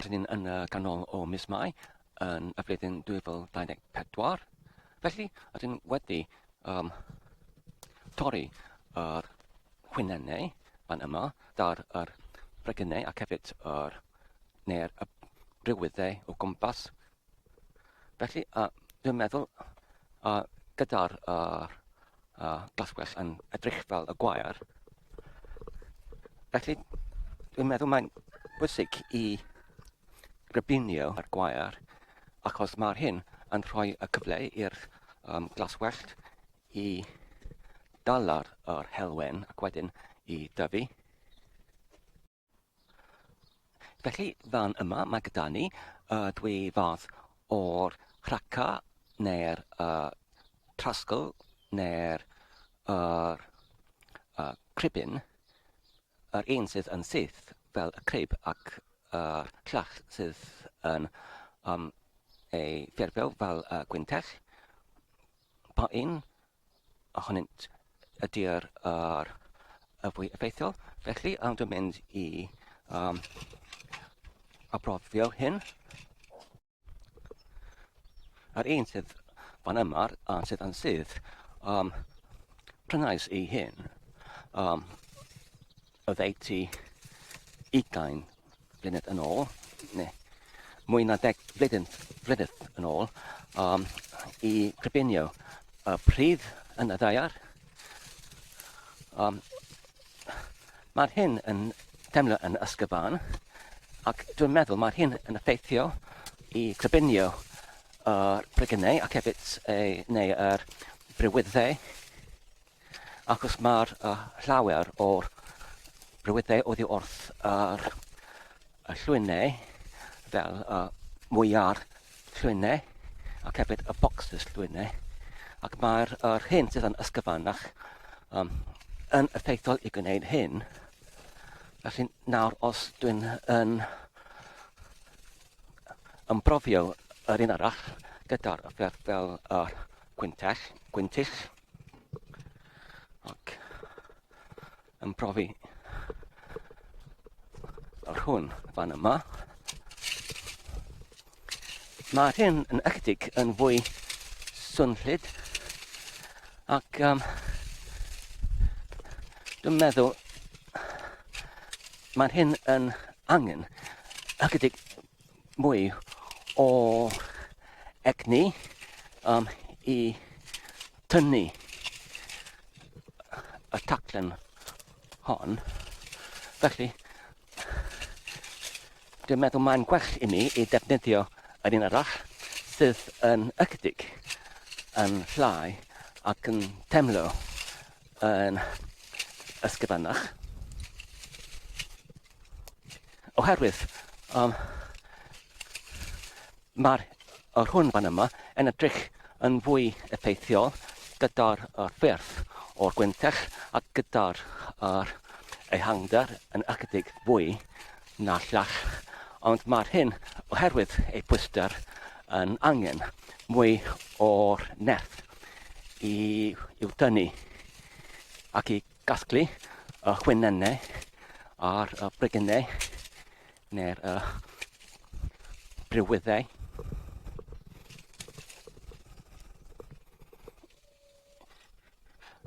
Rydyn ni'n yn y ganol o mis Mai yn y flwyddyn 2024. Felly, rydyn wedi um, torri yr chwynennau fan yma, dar yr bregynnau ac hefyd yr neu'r y brywyddau o gwmpas. Felly, uh, dwi'n meddwl uh, gyda'r uh, uh, glaswellt yn edrych fel y gwair, felly dwi'n meddwl mae'n bwysig i grybinio yr gwair achos mae'r hyn yn rhoi y cyfle i'r um, glaswellt i dala'r yr helwen ac wedyn i dyfu. Felly, fan yma mae gyda ni y dwy fath o'r rhaca neu'r uh, trasgl neu'r yr, uh, cribyn. Yr un sydd yn syth fel y crib ac yr llall sydd yn um, ei ffurfio fel y gwyntell. Pa un ohonynt ydy'r yr, y fwy effeithiol. Felly, um, dwi'n mynd i um, abrofio hyn. Yr un sydd fan yma, uh, sydd yn sydd, um, prynais i hyn um, oddeutu ugain blynedd yn ôl, neu mwy na deg blwyddyn, blynedd yn ôl, um, i gribinio y pridd yn y ddaear. Um, mae'r hyn yn teimlo yn ysgyfan, ac dwi'n meddwl mae'r hyn yn effeithio i gribinio yr brigynau ac hefyd ei, neu yr brywyddau achos mae'r uh, llawer o'r brywyddau oddi wrth yr, y llwynau fel uh, mwyar llwynau ac hefyd y bocsys llwynau ac mae'r yr hyn sydd yn ysgyfanach um, yn effeithiol i gwneud hyn. Felly nawr os dwi'n yn ymbrofio yr un arall gyda'r offer fel yr gwyntell, gwyntyll, ac yn profi yr hwn fan yma. Mae'r hyn yn ychydig yn fwy swnllyd ac um, dwi'n meddwl mae'r hyn yn angen ychydig mwy o egni um, i tynnu y taclen hon. Felly, dwi'n meddwl mae'n gwell i mi i defnyddio yr un arall sydd yn ychydig yn llai ac yn teimlo yn ysgrifennach. Oherwydd um, mae'r yr hwn fan yma yn edrych yn fwy effeithiol gyda'r yr ffyrdd o'r gwyntell ac gyda'r yr ehangder yn ychydig fwy na'r llall. Ond mae'r hyn, oherwydd ei pwyster, yn angen mwy o'r nerth i i'w dynnu ac i gasglu y chwynennau a'r y brigynau neu'r y brywyddau.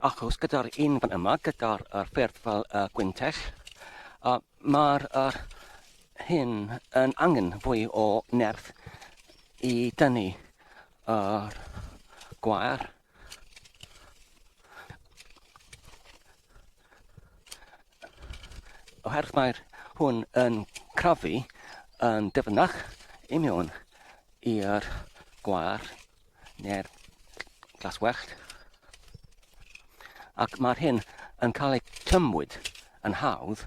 Achos gyda'r un fan yma, gyda'r yr ffyrdd fel y gwyntell, uh, mae'r yr hyn yn angen fwy o nerth i dynnu yr gwair. Oherwydd mae'r hwn yn crafu yn dyfnach i mewn i'r gwair neu'r glaswellt. Ac mae'r hyn yn cael ei clymwyd yn hawdd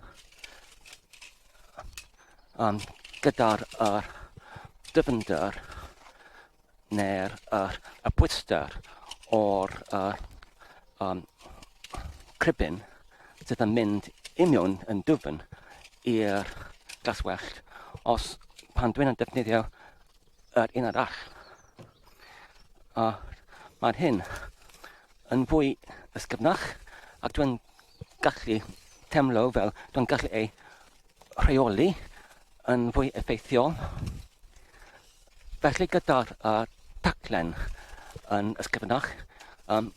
um, gyda'r er, dyfnder neu'r yr, y pwyster o'r uh, um, cribyn sydd yn mynd union yn dwfn i'r glaswellt os pan dwi'n yn defnyddio yr un arall. A mae'r hyn yn fwy ysgyfnach ac dwi'n gallu teimlo fel dwi'n gallu ei rheoli. yn fwy effeithiol. Felly gyda'r uh, taclen yn ysgrifennach, um,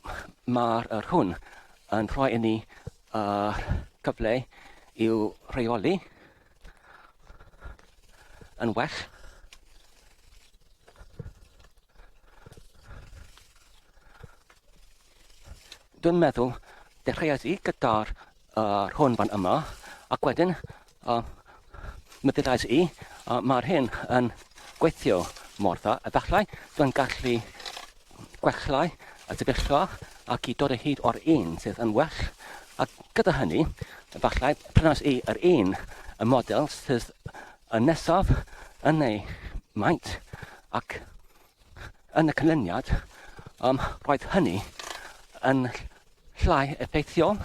mae'r yr hwn yn rhoi i ni uh, cyfle i'w rheoli yn well. Dwi'n meddwl dechreuais i gyda'r uh, hwn fan yma, ac wedyn uh, meddylais i, uh, mae'r hyn yn gweithio mor dda, efallai dwi'n gallu gwellau y sefyllfa ac i dod o hyd o'r un sydd yn well. Ac gyda hynny, efallai prynais i yr un y model sydd yn nesaf yn ei maint ac yn y canlyniad, um, roedd hynny yn llai effeithiol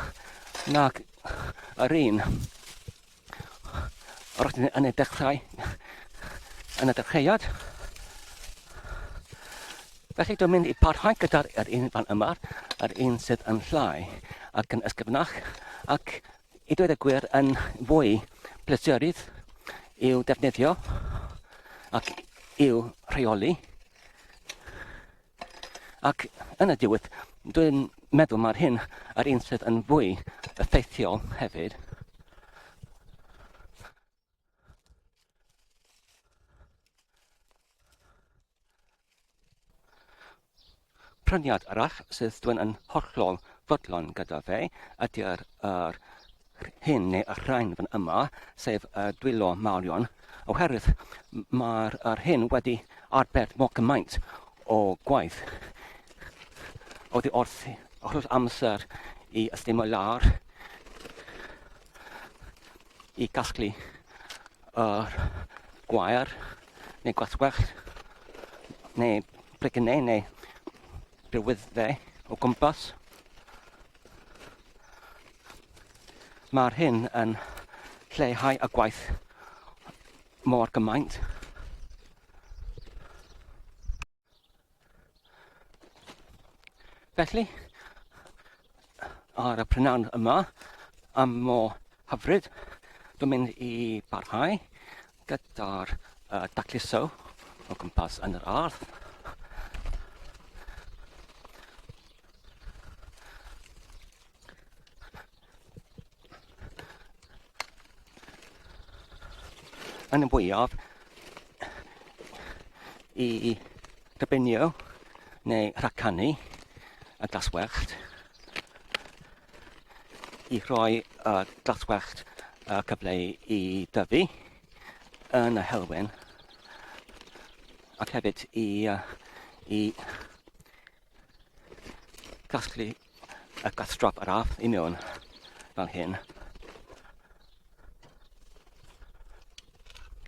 nag yr un roedd yn ei dechrau yn y dechreuad. Felly dwi'n mynd i parhau gyda'r yr un fan yma, yr un sydd yn llai ac yn ysgyfnach, ac i dweud y gwir yn fwy pleserus i'w defnyddio ac i'w rheoli. Ac yn y diwedd, dwi'n meddwl mae'r hyn yr un sydd yn fwy effeithiol hefyd. Pryniad arall sydd dwi'n yn hollol fodlon gyda fe ydy'r yr hyn neu y rhain fan yma, sef y dwylo mawrion, oherwydd mae'r yr hyn wedi arbed mor gymaint o gwaith oddi wrth holl amser i ystumio lawr i gasglu yr gwair neu glaswellt neu brigynau neu brywyddau o gwmpas. Mae'r hyn yn lleihau y gwaith mor gymaint. Felly, ar y prynhawn yma, am mor hyfryd, dwi'n mynd i barhau gyda'r uh, dacluso o gwmpas yn yr ardd. Yn y fwyaf i dybinio neu rhacanu y glaswellt i rhoi y glaswellt y cyfle i dyfu yn y helwen ac hefyd i, i gasglu y gwastraff yr ardd i mewn fel hyn.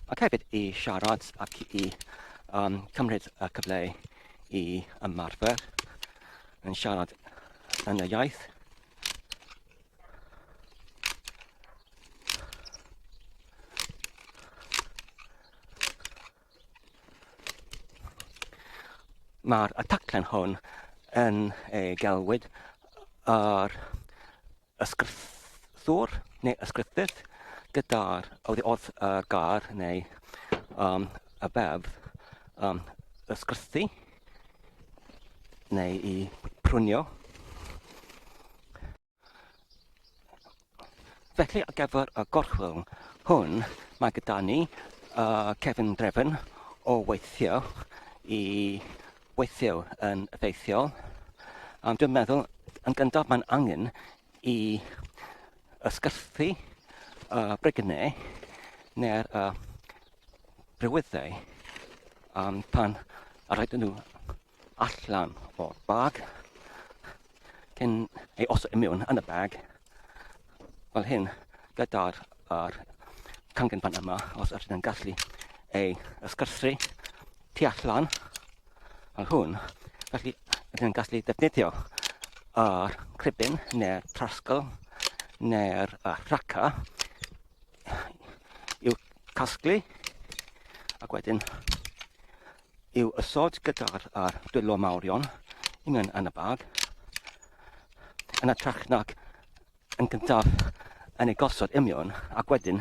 Ac hefyd i siarad ac i um, cymryd y cyfle i ymarfer yn siarad yn y iaith. Mae'r taclen hwn yn ei gelwid yr ysgrythwr neu ysgrythydd gyda'r oddi wrth y gair neu um, y berf um, ysgrythu neu i prwnio. Felly ar gyfer y gorchwyl hwn, mae gyda ni uh, Kevin Drefn o weithio i weithio yn effeithiol. Um, dwi'n meddwl, yn gyntaf mae'n angen i ysgythu uh, brigynau neu'r uh, brywyddau um, pan rhaid nhw allan o'r bag cyn ei osod i mewn yn y bag fel hyn gyda'r yr cangen fan yma os ydyn yn gallu ei ysgyrthu tu allan fel hwn felly ydyn yn gallu defnyddio yr cribyn neu'r trasgl neu'r rhaca i'w casglu ac wedyn i'w ysod gyda'r ar dwylo mawrion i mewn yn y bag. Yn ytrach nag yn gyntaf yn ei gosod i mewn ac wedyn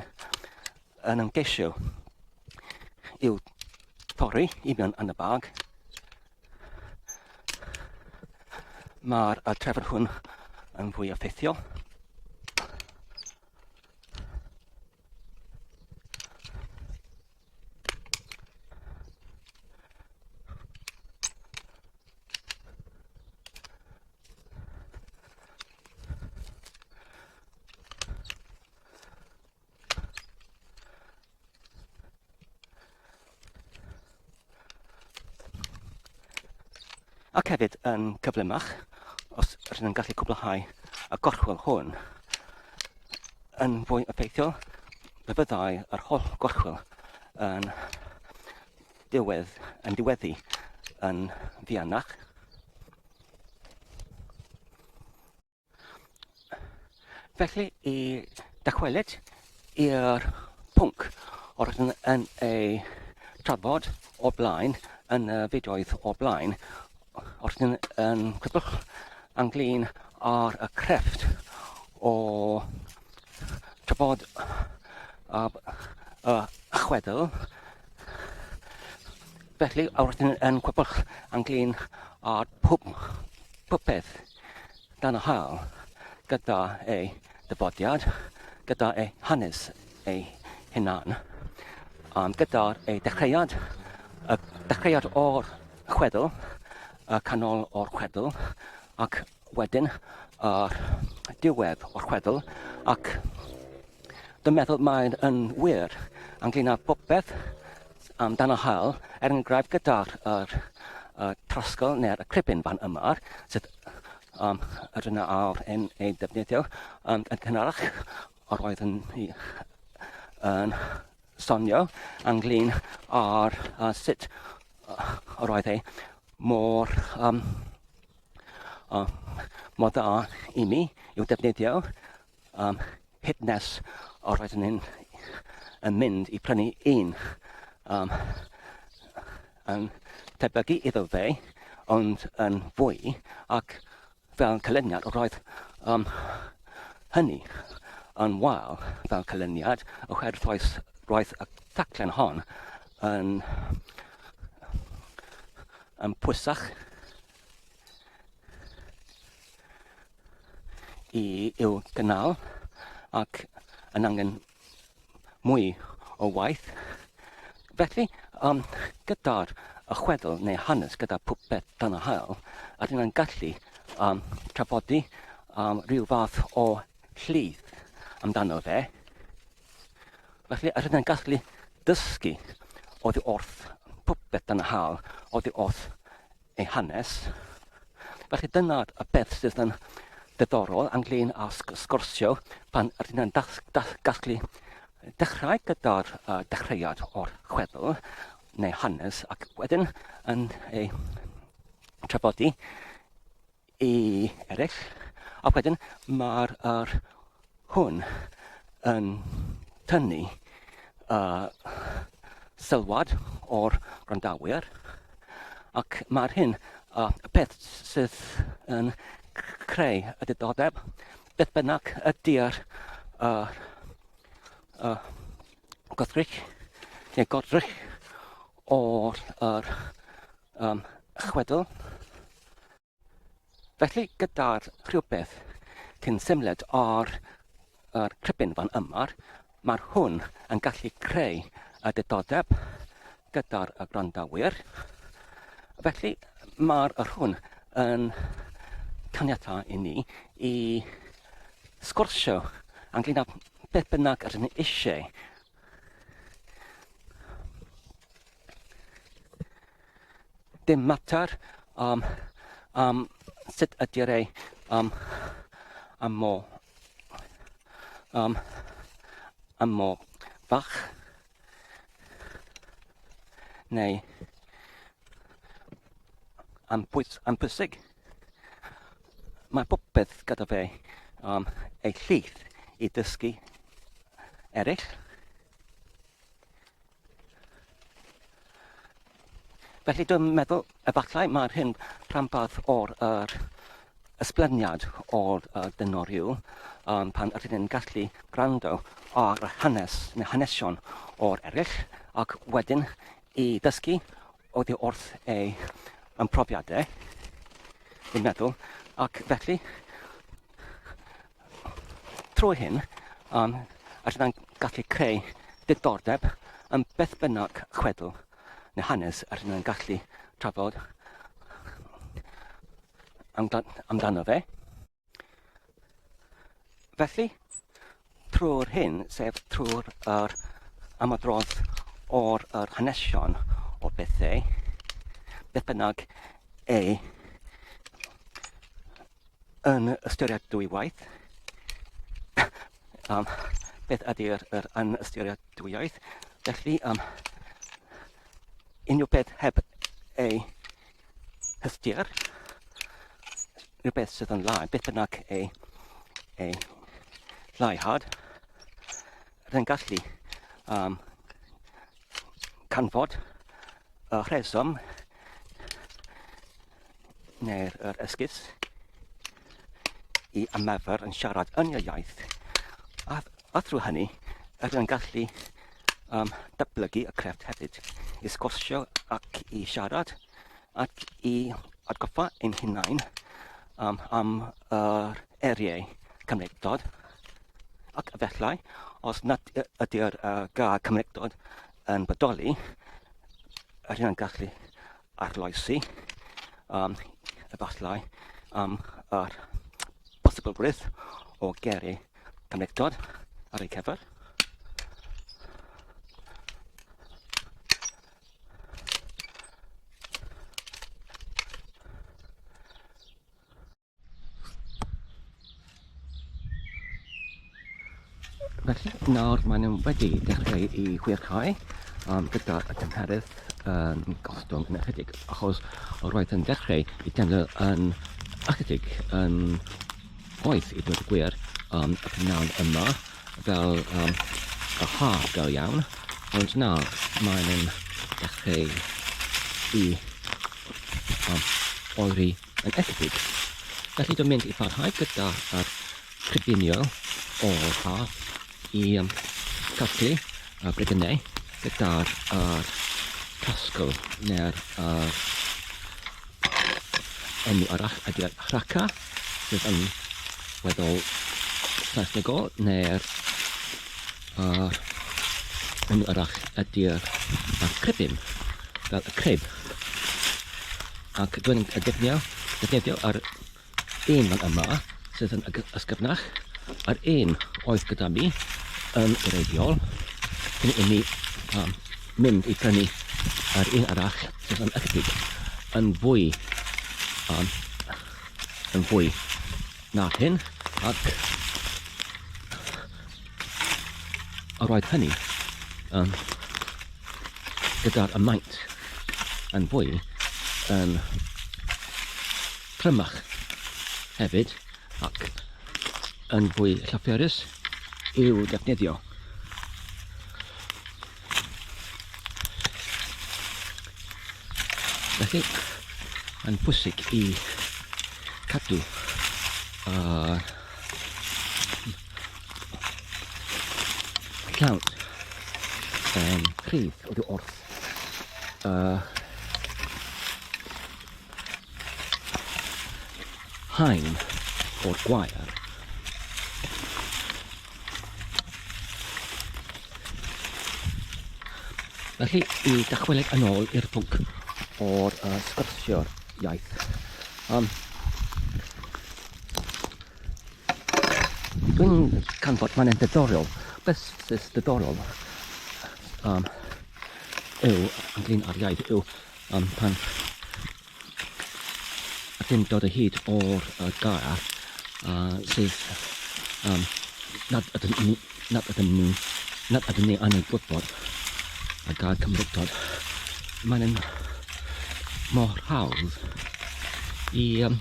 yn ymgeisio. i'w torri i mewn yn y bag. Mae'r trefn hwn yn fwy effeithiol. Ac hefyd yn cyflymach, os rydyn yn gallu cwblhau y gorchwyl hwn yn fwy effeithiol, fe fyddai yr holl gorchwyl yn diwedd, yn diweddu yn fuanach. Felly, i dychwelyd i'r pwnc o'r ydyn yn ei trafod o'r blaen, yn y fideoedd o'r blaen, o'r ydyn yn crybwll ynglyn â'r y crefft o trafod y, y chwedl. Felly, o'r ydyn yn crybwll ynglyn â'r pob, popeth dan y haul gyda ei dyfodiad, gyda ei hanes ei hunan, um, gyda'r ei dechreuad, y dechreuad o'r chwedl, y canol o'r chwedl, ac wedyn yr diwedd o'r chwedl, ac dwi'n meddwl mae'n yn wir ynglyn â popeth amdan y haul, er enghraifft gyda'r yr, y trosgol neu'r cribyn fan yma, sydd um, yr yna awr yn ei defnyddio um, yn cynharach, yr oedd yn, yn sonio ynglyn â'r uh, sut yr oedd ei mor um, uh, mor dda i mi i'w defnyddio um, hyd nes yr oeddwn i'n yn mynd i prynu un um, yn tebygu iddo fe, ond yn fwy, ac fel cylyniad roedd um, hynny yn wael fel cylyniad, oherwydd roedd, roedd y taclen hon yn, yn pwysach i i'w gynnal ac yn angen mwy o waith. Felly, um, gyda'r y chwedl neu hanes gyda popeth dan y haul, a dyn nhw'n gallu um, trafodi um, rhyw fath o llith amdano fe. Felly, a rydyn gallu dysgu oddi wrth popeth dan y haul, oddi wrth ei hanes. Felly dyna'r y beth sydd yn ddiddorol ynglyn â sgwrsio pan rydyn ni'n gallu dechrau gyda'r uh, dechreuad o'r chwedl neu hanes ac wedyn yn ei trafodi i eraill. A wedyn mae'r er, hwn yn tynnu uh, sylwad o'r gwrandawyr ac mae'r hyn, uh, y peth sydd yn creu y diddordeb, beth bynnag ydy'r uh, uh, goddrych neu godrych o'r er, um, chwedl. Felly gyda'r rhywbeth cyn symled ar yr cribyn fan yma, mae'r hwn yn gallu creu y diddordeb gyda'r y gwrandawyr. Felly mae'r yr hwn yn caniatáu i ni i sgwrsio ynglyn â beth bynnag ydyn ni eisiau. Dim mater um, um, sut ydy'r ei um, am mor um, am mor fach neu am, pwys, am pwysig. Mae popeth gyda fe um, ei llith i dysgu eraill. Felly dwi'n meddwl efallai mae'r hyn rhanbarth o'r yr ysblenniad o'r uh, dynoriw um, pan ydyn ni'n gallu gwrando ar y hanes neu hanesion o'r eraill ac wedyn i ddysgu oddi wrth ei ymprofiadau, fi'n meddwl, ac felly trwy hyn, um, a yn gallu creu diddordeb yn beth bynnag chwedl neu hanes a rydyn yn gallu trafod amdano fe. Felly, trwy'r hyn, sef trwy'r yr ymadrodd o'r yr hanesion o bethau, beth bynnag ei yn ystyried dwywaith, um, beth ydy'r yr yn ystyried dwywaith, felly um, unrhyw beth heb ei hystyr, rhywbeth sydd yn lai, beth bynnag ei, ei laihad, rydyn gallu um, canfod y rheswm neu'r yr esgus i ymarfer yn siarad yn yr iaith a, a thrwy hynny rydyn yn gallu um, datblygu y crefft hefyd i sgwrsio ac i siarad ac i atgoffa ein hunain um, am yr eriau Cymreictod ac efallai os nad ydy'r uh, gair Cymreictod yn bodoli rydyn yn gallu arloesi um, efallai am yr posibilrwydd o geri Cymreictod ar ei cyfer. Felly, nawr maen nhw wedi dechrau i hwyrhau um, gyda y tymheredd yn gostwng yn ychydig, achos roedd yn dechrau i teimlo yn ychydig yn poeth i ddweud y gwir um, y prynhawn yma fel um, y haf go iawn, ond nawr maen nhw'n dechrau i um, oeri yn ychydig. Felly dwi'n mynd i parhau gyda'r cribinio o'r haf i um, casglu y brigynau gyda'r er, casgl neu'r er, enw arall ydy'r rhaca sydd yn weddol Saesnegol neu'r er, enw arall ydy'r er cribin fel y crib ac dwi'n defnyddio, defnyddio yr un fan yma sydd yn ysgyfnach a'r un oedd gyda mi yn wreiddiol cyn i mi um, mynd i prynu yr un arall sydd yn ychydig yn fwy um, yn fwy na'r hyn ac yr oedd hynny um, gyda'r y maint yn fwy yn trymach hefyd ac yn fwy llafurus i'w defnyddio. Felly, mae'n bwysig i cadw uh, llawn yn rhydd oddi wrth uh, haen o'r gwair. Felly, i dychwelyd yn ôl i'r pwnc o'r uh, sgwrsio'r iaith. Um, Dwi'n canfod mae'n ddiddorol. Beth sydd diddorol um, yw, ynglyn â'r iaith yw um, pan ydym dod o hyd o'r uh, gair uh, sydd um, nad ydyn ni, nad ydyn nhw, nad ydyn ni yn ei gwybod a gair Cymreictod, mae'n mor hawdd i um,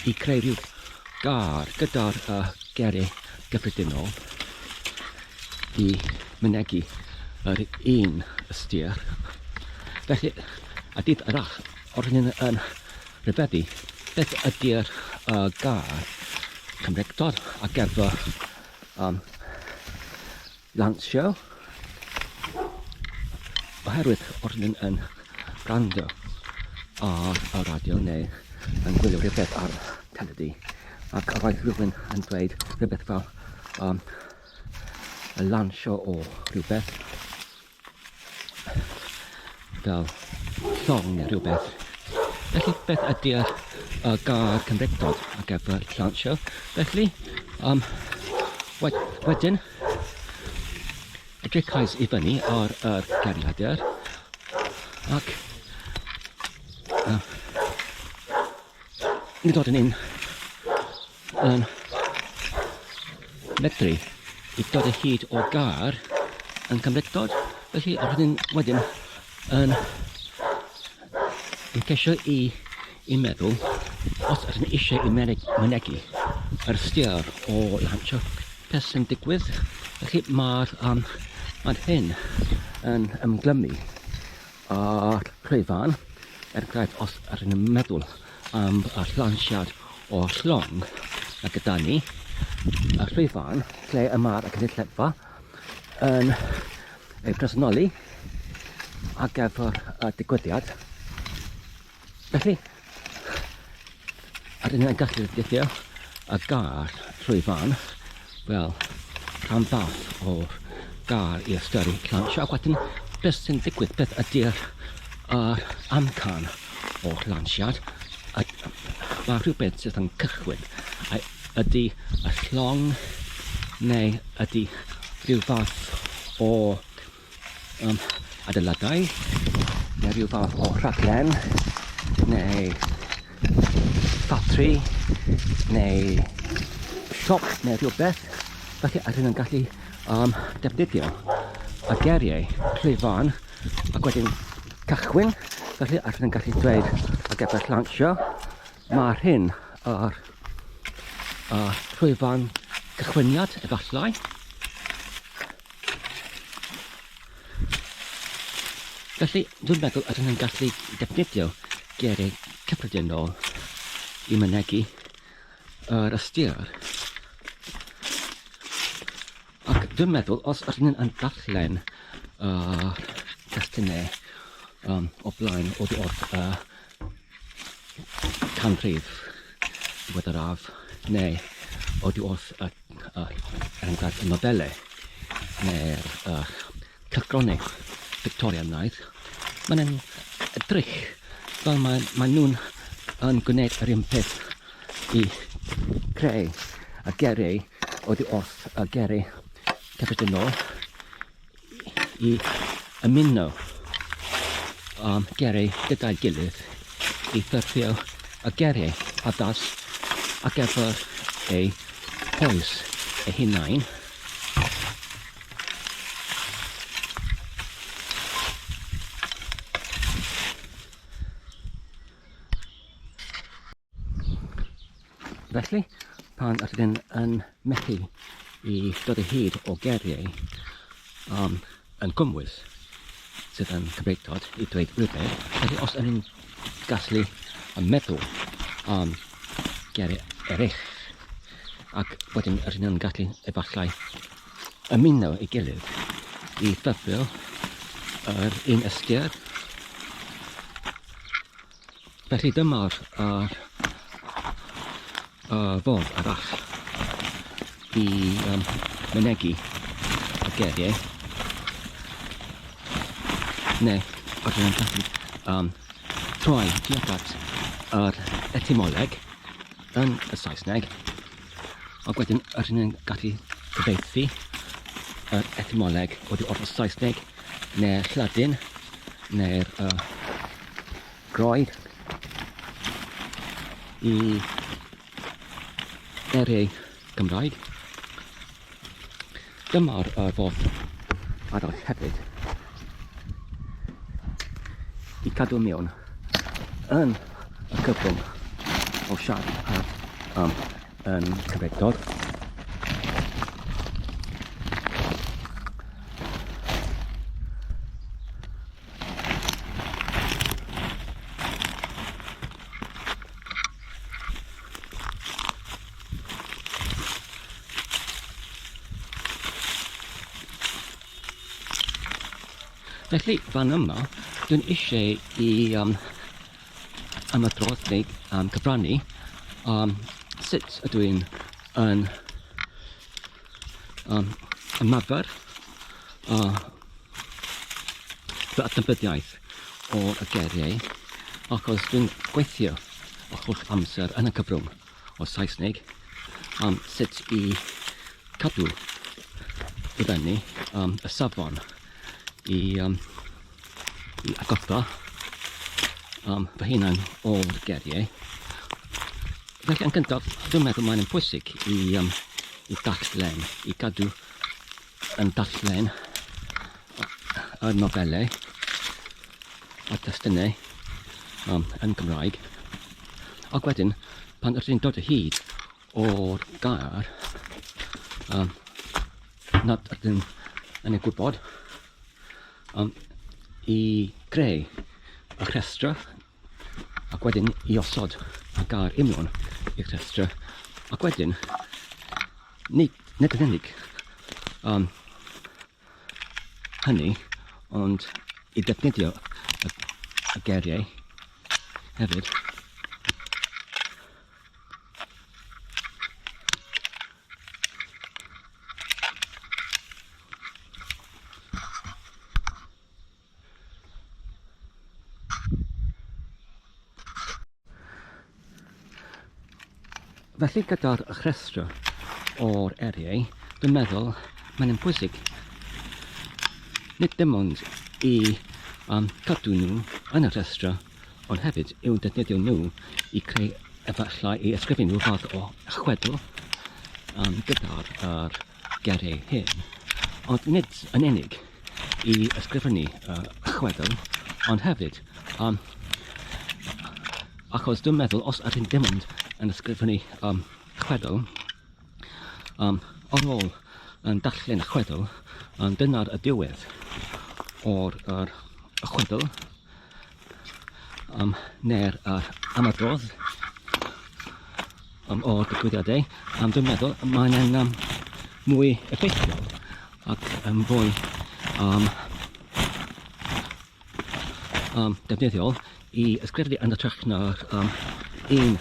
i creu rhyw gar gyda'r uh, geiriau gyffredinol i mynegi yr un ystyr. Felly, a dydd arall, o'r hyn yn rhyfeddu, beth ydy'r uh, gair Cymreictod ar gyfer um, lansio? Oherwydd os ydyn yn gwrando ar y radio neu yn gwylio rhywbeth ar teledu ac roedd rhywun yn dweud rhywbeth fel y lansio o rhywbeth fel llong neu rhywbeth. Felly beth ydy'r gair Cymreictod ar gyfer lansio? Felly, wedyn, edrychais i fyny ar yr geiriadur ac nid oeddwn i'n yn medru i dod o hyd o gar yn Cymreictod. Felly oedd hynny'n wedyn yn, yn ceisio i, i meddwl os ydyn eisiau i mynegi yr ystyr o lansio beth sy'n digwydd. Felly mae'r um, mae hyn yn ymglymu â'r llwyfan, er enghraifft os ydyn ni'n meddwl am y lansiad o'r llong a gyda ni, y llwyfan lle y mae'r gynulleidfa yn ei presennoli ar gyfer y digwyddiad. Felly, a dyn ni'n gallu defnyddio y gair llwyfan fel rhan fath o'r gair i ystyru lansio. Ac wedyn, beth sy'n digwydd, beth ydy'r yr amcan o'r lansiad? A, mae rhywbeth sydd yn cychwyn. A ydy y llong neu ydy rhyw fath o adeiladau neu rhyw fath o rhaglen neu ffatri neu siop neu rhywbeth. Felly ydyn nhw'n gallu defnyddio y geiriau llwyfan ac wedyn cychwyn. Felly ydyn nhw'n gallu dweud ar gyfer lansio, mae'r hyn yr llwyfan cychwyniad efallai. Felly, dwi'n meddwl ydyn nhw'n gallu defnyddio geiriau cyffredinol i mynegi yr ystyr. Ac dwi'n meddwl, os ydyn nhw'n darllen yr testunau o blaen oddi wrth y canrif diweddaraf neu oddi wrth y, y, er enghraifft y nofelau neu'r y cylchgronau Victorianaidd, maen nhw'n edrych fel mae, mae nhw'n yn gwneud yr un peth i creu y geiriau oddi wrth y geiriau cyffredinol i ymuno geiriau gyda'i gilydd i ffurfio y geiriau addas ar gyfer eu hoes eu hunain. Felly, pan ydyn yn methu i dod o hyd o geiriau yn gymwys sydd yn Cymreictod i dweud rhywbeth, felly os ydyn ni'n gallu meddwl am geiriau eraill ac wedyn ydyn nhw'n gallu efallai ymuno ei gilydd i ffurfio yr un ystyr. Felly dyma'r yr, y ffordd arall i mynegi y geiriau. Neu, os ydyn gallu troi tuag at yr etymoleg yn y Saesneg, ac wedyn ydyn ni'n gallu cyfieithu yr etymoleg oddi wrth y Saesneg neu'r Lladin neu'r Groeg i geiriau Cymraeg. Dyma'r ffordd arall hefyd i cadw mewn yn y cyfrwng o siarad ar yn Cymreictod. Felly, fan yma, dwi'n eisiau i um, ymadrodd neu cyfrannu sut ydw i'n yn ymarfer fy adnabyddiaeth o'r geiriau, achos dwi'n gweithio y holl amser yn y cyfrwng o Saesneg am sut i cadw i fyny y safon i i atgoffa fy hunan o'r geiriau. Felly yn gyntaf, dwi'n meddwl mae'n pwysig i, i darllen, i gadw yn darllen y nofelau a testunau yn Gymraeg. Ac wedyn, pan ydych chi'n dod o hyd o'r gair nad ydyn yn ei gwybod, i greu y rhestr ac wedyn i osod y gair union i'r rhestr ac wedyn nid, nid yn unig hynny ond i ddefnyddio y, y geiriau hefyd. Felly gyda'r rhestr o'r eriau, dwi'n meddwl mae'n yn pwysig nid dim ond i cadw nhw yn y rhestr, ond hefyd i'w defnyddio nhw i creu efallai i ysgrifennu rhyw fath o chwedl gyda'r er geiriau hyn. Ond nid yn unig i ysgrifennu chwedl, ond hefyd achos dwi'n meddwl os ydyn dim ond yn ysgrifennu chwedl, ar ôl yn darllen y chwedl, dyna'r y diwedd o'r er, chwedl neu'r er, ymadrodd o'r digwyddiadau. Dwi'n meddwl mae'n mwy effeithiol ac yn fwy defnyddiol i ysgrifennu yn hytrach na'r un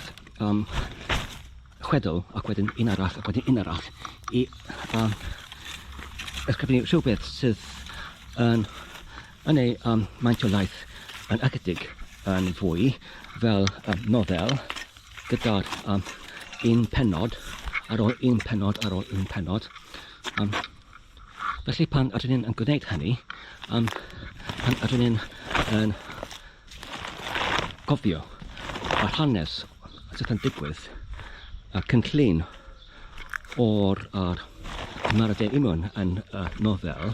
chwedl ac wedyn un arall ac wedyn un arall i ysgrifennu rhywbeth sydd yn yn ei maentiolaeth yn ychydig yn fwy fel nofel gyda'r un pennod ar ôl un pennod ar ôl un pennod. Felly pan ydyn ni'n yn gwneud hynny, pan ydyn ni'n yn cofio yr hanes sydd yn digwydd, y cynllun o'r yr cymeriadau union yn y nofel,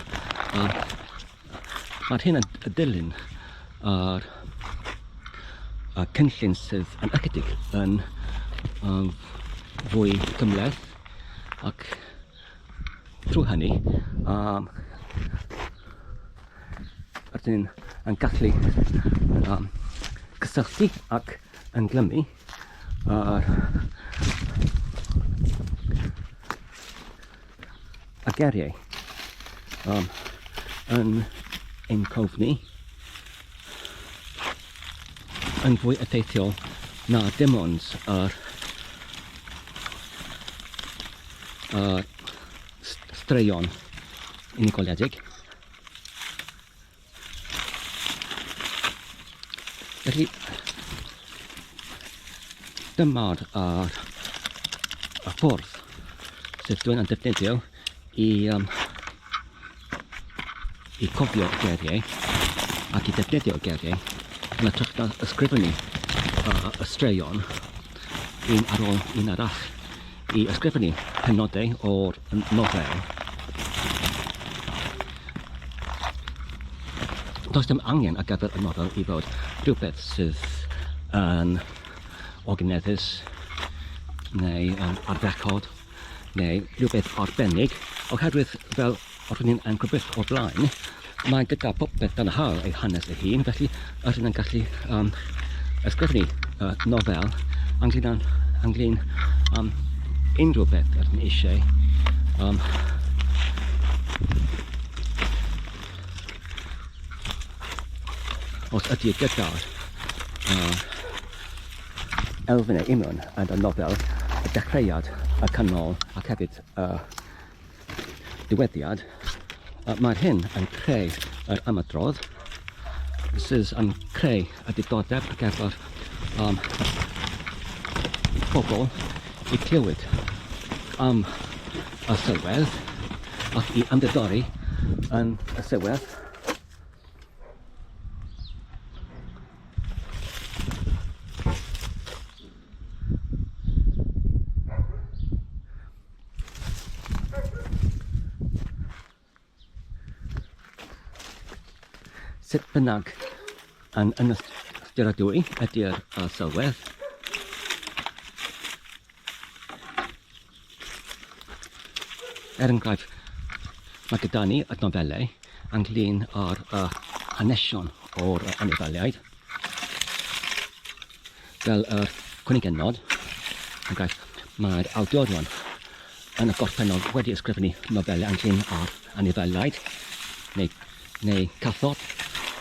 mae'r hyn yn dilyn yr y cynllun sydd yn ychydig yn fwy cymhleth ac trwy hynny rydyn ni'n yn gallu cysylltu ac yn glymu yr y geiriau yn ein cof ni yn fwy effeithiol na dim ond yr straeon unigoledig. Felly, dyma'r yr, y ffordd sydd dwi'n yn defnyddio i, i cofio geiriau ac i defnyddio geiriau yn hytrach na ysgrifennu y straeon un ar ôl un arall i ysgrifennu penodau o'r nofel. Does dim angen ar gyfer y nofel i fod rhywbeth sydd yn orgyneddus neu yn ardderchog neu rhywbeth arbennig, oherwydd fel roeddwn i'n yn crybwyll o'r blaen, mae gyda popeth dan y haul ei hanes ei hun, felly rydyn yn gallu ysgrifennu nofel ynglyn â, ynglyn um, unrhyw beth rydyn eisiau. Os ydy gyda'r elfennau union yn y nofel, y dechreuad, y canol ac hefyd y diweddiad, mae'r hyn yn creu yr ymadrodd sydd yn creu y diddordeb ar gyfer um, pobl i clywed am y sylwedd ac i ymddiddori yn y sylwedd. Sut bynnag yn ystyriadwy ydy'r sylwedd. Er enghraifft, mae gyda ni y nofelau ynglyn â'r hanesion o'r anifeiliaid, fel yr cwningennod, enghraifft, mae'r awdurion yn y gorffennol wedi ysgrifennu nofelau ynglyn â'r anifeiliaid, neu, neu cathod,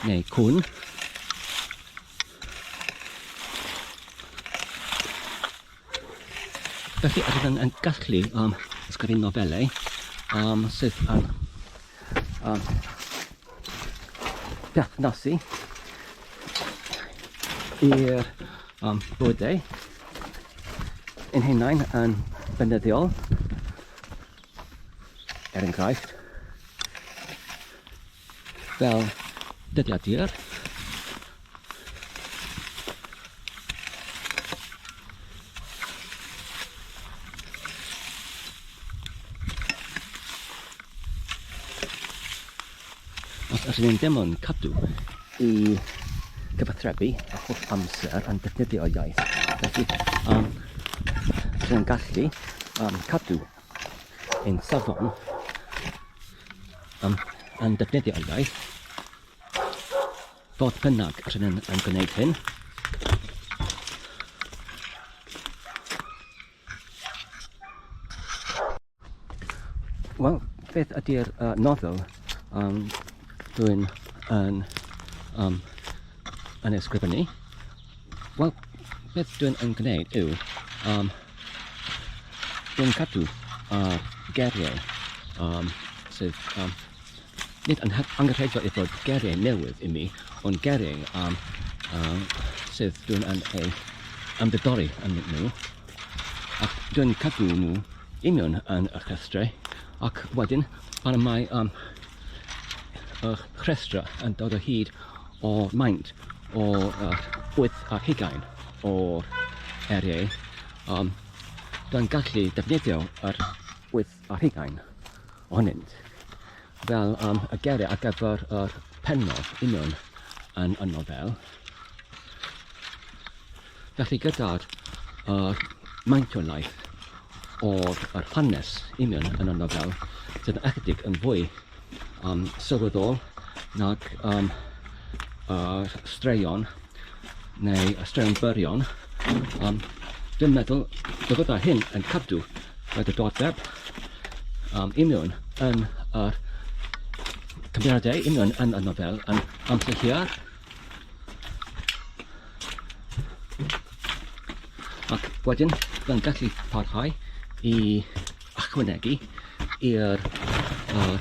neu cwn. Felly, ydych yn, yn gallu ysgrifennu nofelau sydd yn perthnasu i'r bywydau ein hunain yn beunyddiol, er enghraifft, fel dyddiadur. Os ydyn ni'n ddim yn cadw i gyfathrebu y holl amser yn defnyddio iaith, felly rydyn ni'n gallu cadw ein safon yn defnyddio iaith. Fodd bynnag, rydyn ni'n yn gwneud hyn. Wel, beth ydy'r nofel dwi'n yn, yn ysgrifennu? Wel, beth dwi'n yn gwneud yw, dwi'n cadw geiriau sydd nid yn angenrheidiol i fod geiriau newydd i mi, ond geiriau sydd dwi'n yn ei ymddiddori yn nhw. Ac dwi'n cadw nhw union yn y rhestrau, ac wedyn pan y mae y rhestrau yn dod o hyd o'r maint o'r 8 ar hugain o'r eiriau, dwi'n gallu defnyddio yr 8 ar hugain ohonynt fel y geiriau ar gyfer yr pennod union yn y nofel. Felly gyda'r yr maint o laeth o'r yr hanes union yn y nofel sydd yn ychydig yn fwy sylweddol nag yr straeon neu y straeon byrion, dwi'n meddwl y byddai hyn yn cadw y diddordeb union yn yr cymeriadau union yn y nofel yn amser hir. Ac wedyn, byddai'n gallu parhau i ychwanegu i'r yr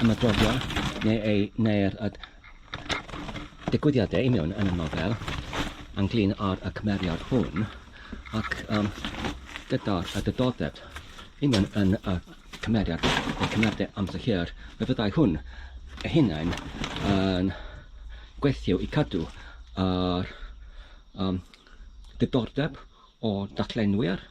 ymadroddion neu ei, neu'r y digwyddiadau union yn y nofel ynglyn â'r y cymeriad hwn ac gyda'r y diddordeb union yn y cymeriad neu cymeriadau amser hir, fe fyddai hwn ei hunain yn gweithio i cadw yr diddordeb o darllenwyr.